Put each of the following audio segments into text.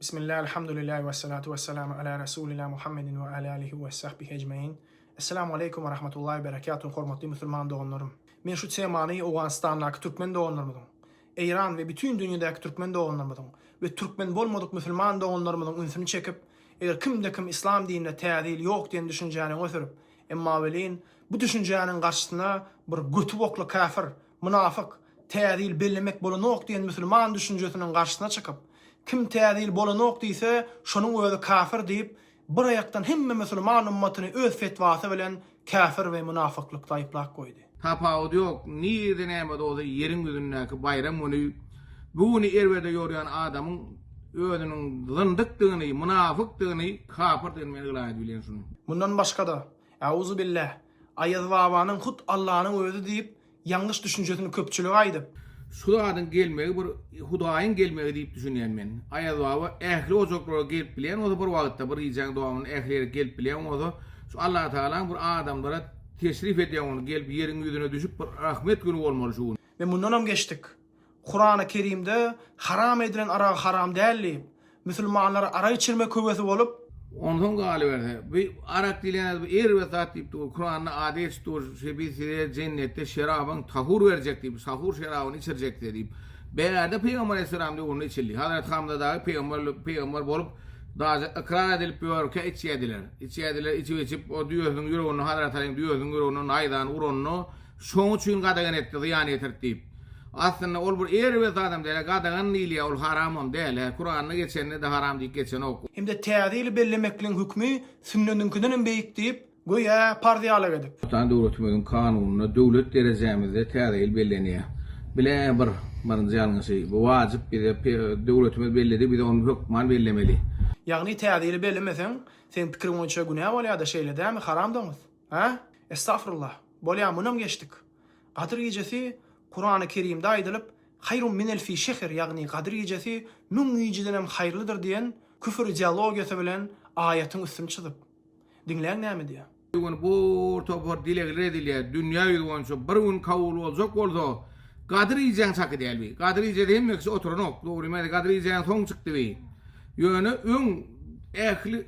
Bismillah, Elhamdülillah, ve salatu ve selamu ala Resulina Muhammedin ve ala alihi ve sahbihi ecmain. Esselamu aleýkum we rahmetullahi we berekatuh hormatly musulman doganlarym. Men şu temany Owganystandaky türkmen doganlarymyzyň, Eýran we bütin dünýedäki türkmen doganlarymyzyň we türkmen bolmadyk musulman doganlarymyzyň ünsüni çekip, eger kimde kim islam dininde täze ýyl ýok diýen düşünjäni öňe sürüp, emma welin bu düşünjäniň garşysyna bir göti bokly käfir, Mynafyk, Täze ýyl bellemek bolanok diýen musulman düşünjesiniň garşysyna çykyp, Kim Täze ýyl bolanok diýse, şonuň özi kafir diýip, bir aýakdan hemme musulman ummatyny öz fetwasy bilen käfir we mynafyklykda aýyplap goýdy. Tapawudy ýok, nirede näme-de bolsa ýeriň ýüzündäki baýram güni bu güni erbede ýorýan adamyň özüniň zyndykdygyny, mynafykdygyny, kapyrdygyny men yglan edip bilýän şuny. Mundan başga-da, Auzubillah, Aýaz babanyň hut Allanyň özi diýip, ýalňyş düşünjesini köpçülige aýdyp. Şu zadyň gelmegi bir Hudaýyň gelmegi diýip düşünýän men. Aýaz baba ähli ojaklara gelip bilýän bolsa bir wagtda bir gijäň dowamynda ähli ýere gelip bilýän bolsa şu Allatagalaň bir adamlara teşrif edýän güni gelip ýeriň ýüzüne düşüp bir rahmet güni bolmaly şu gün. We mundanam geçdik. Kurany Kerimde haram edilen aragy haram däl diýip, musulmanlara arak içirmek höwesi bolup, Onsoň galyberse, bu arak diýlen zat bu erbet zat diýip dur, Kuranda ady geçip dur, biz size jennetde şerabyň tahur berjek diýip, sahur şerabyny içirjek size diýip. Bärde Pygamber aleyhisselam döwründe içildi. Hazreti Hamza dagy pygamber pygamber bolup, daže ykrar edilip ýörkä içýärdiler. Içýärdiler, içip-içip, o düýesiniň ýüreginde Hazreti Alyň düýesiniň ýüregine naýzany uranda, Şoň üçin gadagan etdi, zyýan ýetirdi diýip. Aslynda ol bir erbet zadam däl, gadagan diýilýär, ol haramam däl. Hä, Kuranda geçende-de haram diýip geçenok. Hem-de Täze ýyly bellemekligiň hökmi sünnediňkiden hem beýik diýip, göýä parz ýalak edip. Watan döwletimiziň kanunynda döwlet derejämizde Täze ýyl bellenýär. Bile bir, birinji ýalňyşy, bu wajyp bize, döwletimiz belledi, biz ony hökman bellemeli. Ýagny Täze ýyly bellemeseň, seň pikiriň boýunça günä bolýar-da, şeýle dämi, haram doňuz? Hä? Estagfurullah. Bolýa, munam geçdik. Gadyr gijesi Kurany Kerimde aýdylyp, Haýrun min elfi şehr ýagny Gadyr gijesi müň gijedenem haýyrlydyr diýen küfür ideologiýasy bilen aýatyň üstüni çyzyp. Diňläň näme diýýär. Bu gün bir topar dilegler edilýär. Dünýä ýüzi boýunça bir gün kabul boljak bolsa, Gadyr gijäň çaky däl bi. Gadyr gijede hemme kişi oturanok. Dogry meni Gadyr gijäň soň çykdy bi. Ýöne öň ähli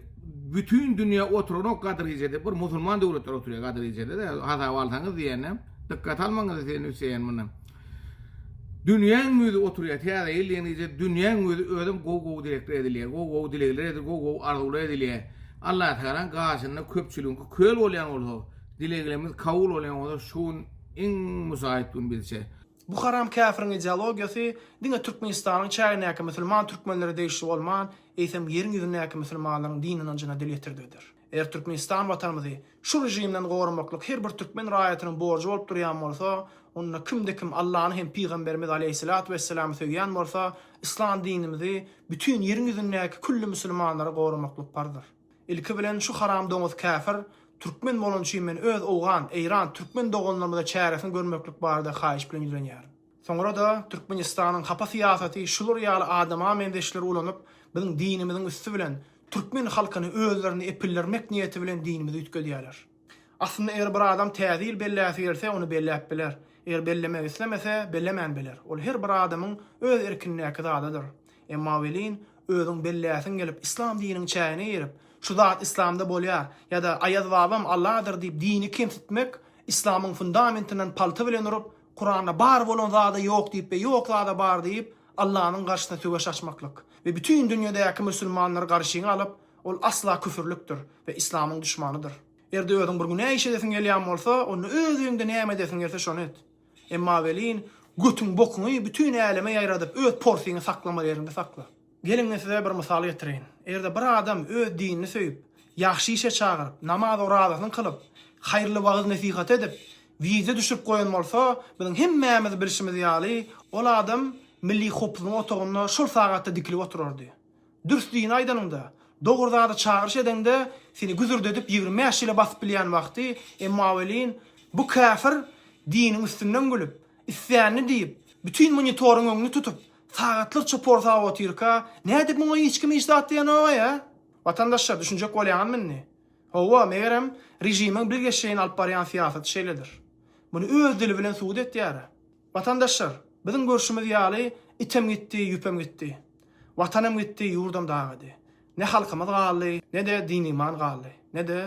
bütin dünýä oturanok Gadyr gijede. Bir musulman döwletler oturýar Gadyr gijede-de. Hasaba alsaňyz diýende, dykgat almaňyzy sen isleýän mundan. Dünýäň ýüzi oturýar. Täze ýyl diýen gije dünýäň ýüzi özem gowy-gowy dilekler edilýär. Gowy-gowy dilegler edilip, gowy-gowy arzuwlar edilýär. Allatagalaň gaşynda köpçüligiňki köl bolýan bolsa, dileglerimiz kabul bolýan bolsa şu gün iň musaýyt gün bizçe. Bu haram käfiriň ideologiýasy diňe Türkmenistanyň çägindäki musulman türkmenlere degişli bolman, eýsem ýeriň ýüzündäki musulmanlaryň din ynanjyna dil ýetirdigidir. Eger Türkmenistan watanymyzy şu režimden goramaklyk her bir türkmen raýatynyň borjy bolup durýan bolsa, onda kimde-kim Allany hem Pygamberimiz aleýhissalatu wesselamy söýýän bolsa, yslam dinimizi bütin ýeriň ýüzündäki külli musulmanlara goramaklyk parzdyr. Ilki bilen şu haram doňuz käfir türkmen bolany üçin men öz owgan, eýran, türkmen doganlarymyza çäresini görmeklik barada haýyş bilen ýüzlenýärin. Soňra-da Türkmenistanyň hapa syýasaty şular ýaly adama menzeşleri ulanyp biziň dinimiziň üsti bilen türkmen halkyny özlerine epildirmek niýeti bilen dinimizi üýtgedýärler. Aslynda eger bir adam täze ýyl belläsi gelse ony belläp biler. Eger bellemek islemese bellemän biler. Ol her bir adamyň öz erkindäki zadydyr. Emma welin özüň belläsiň gelip yslam dininiň çägine girip, şu zat yslamda bolýar ýa-da Aýaz babam Alladyr diýip dini kemsitmek yslamyň fundamentinden palta bilen urup, Kuranda bar bolan zada ýok diýip we ýok zada bar diýip Allanyň garşysyna söweş açmaklyk we bütin dünýedäki musulmanlary garşyňa alyp ol asla küfürlikdir we yslamyň duşmanydyr. Erde özüň bir günä iş edesiň gelýän bolsa, onda öz öýüňde näme edesiň gelse şony et. Emma welin, götüň bokuňy bütin äleme ýaýradyp öz porsyňy saklamaly ýeriňde sakla. Geliň men size bir mysal getireýin. Eger-de bir adam öz dinini söýüp, ýagşy işe çagyryp, namaz-orazasyny kylyp, haýyrly wagyz-nesihat edip, wideo düşürip goýan bolsa, biziň hemmämiz bilşimiz ýaly, ol adam Milli howpsuzlygyň otagynda şol sagatda dikilip oturardy. Dürs dini aýdanyňda, dogry zada çagyryş edeňde seni güzürdedip 25 ýyla basyp bilýän wagty, emma welin bu käfir diniň üstünden gülüp, islänini diýip, bütin monitoryň öňüni tutup, sagatlarça porsap otyrka, nädip muňa hiç kim hiç zat diýenogaý, hä? Watandaşlar, düşünjek bolýaňyzmy indi? Hawa, megerem, režimiň bilgeşleýin alyp barýan syýasaty şeýledir. Muny öz dili bilen subut etýär-ä. Watandaşlar, biziň görşümiz ýaly, item gitdi, ýüpem gitdi. Watanam gitdi, ýurdam dagady. Ne halkymyz galdy, ne-de din-iman galdy, ne-de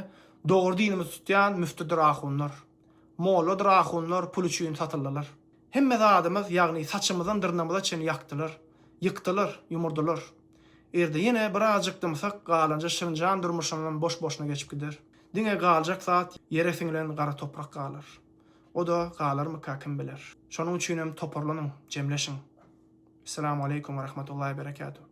dogry dinimizi tutýan müftüdir ahunlar. Molladyr ahunlar pul üçin satyldylar. Hemme zadymyz, ýagny saçymyzdan dyrnagymyza çenli ýakdylar, ýykdylar, ýumurdylar. Erde ýene birazjyk dymsak, galanja şirinjan durmuşymyzam boş-boşuna geçip gider. Diňe galjak zat ýere siňlen gara toprak galar. O-da galarmyka kim biler. Şonuň üçinem toparlanyň, jemleşiň. Esselamu aleýkum we rahmetullahi berekatuh.